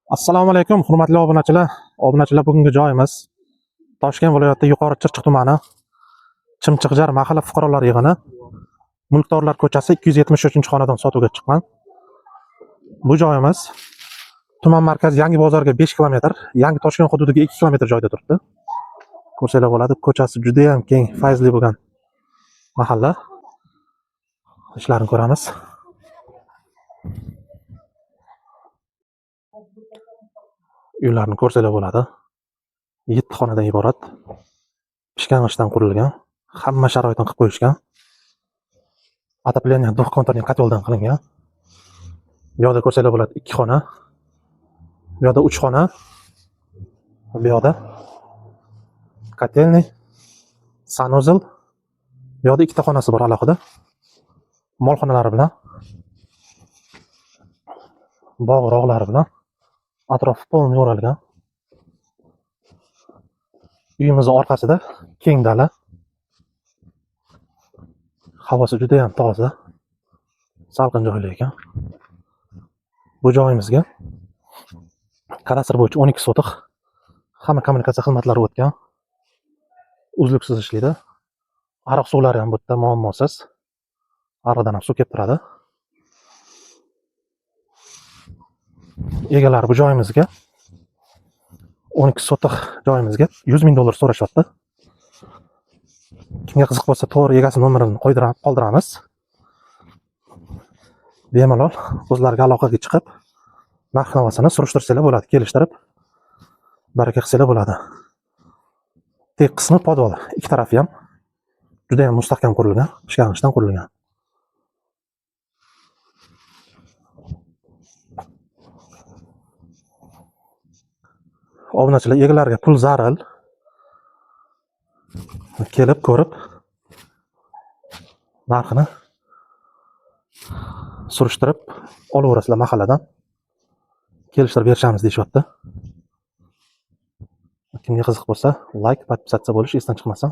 Assalomu alaykum, hurmatli obunachilar. Obunachilar, bugungi joyimiz Toshkent viloyati Yuqori Chirchiq tumani Chimchiqjar mahalla fuqarolar yig'ini Mulkdorlar ko'chasi 273-xonadon sotuvga chiqqan. Bu joyimiz tuman markazi Yangi bozorga 5 kilometr, Yangi Toshkent hududiga 2 kilometr joyda turibdi. Ko'rsanglar bo'ladi, ko'chasi juda ham keng, fayzli bo'lgan mahalla. Ishlarini ko'ramiz. Uylarni ko'rsanglar bo'ladi. 7 xonadan iborat. Pishgan g'ishtdan qurilgan. Hamma sharoitini qilib qo'yishgan. Отопление двухконтурный koteldan qilingan. Bu yoqda ko'rsanglar bo'ladi 2 xona. Bu yoqda 3 xona. Bu yoqda котельный, санузел. Bu yoqda ikkita xonasi bor alohida. Molxonalari bilan, bog' rog'lari bilan atrofi полный o'ralgan. Uyimizni orqasida keng dala. Havosi juda ham toza. Salqin joyli ekan. Bu joyimizga kadastr bo'yicha 12 sotix hamma kommunikatsiya xizmatlari o'tgan. Uzluksiz ishlaydi. Ariq suvlari ham bu yerda muammosiz. Ariqdan ham suv kelib turadi. Egalari bu joyimizga 12 sotix joyimizga 100 ming dollar so'rashyapti. Kimga qiziq bo'lsa, to'g'ri egasi nomerini qoldiramiz. Bemalol o'zlariga aloqaga chiqib, narx navosini surishtirsanglar bo'ladi, kelishtirib, baraka qilsanglar bo'ladi. Tek qismi podval, ikki tarafi ham juda ham mustahkam qurilgan, pishgan g'ishtdan qurilgan. Obunachilar, egalariga pul zaril. Kelib ko'rib, narxini surishtirib olaverasizlar mahalladan. Kelishtirib berishamiz deyishyapti. Kimga qiziq bo'lsa, like, подписаться bo'lish esdan chiqmasin.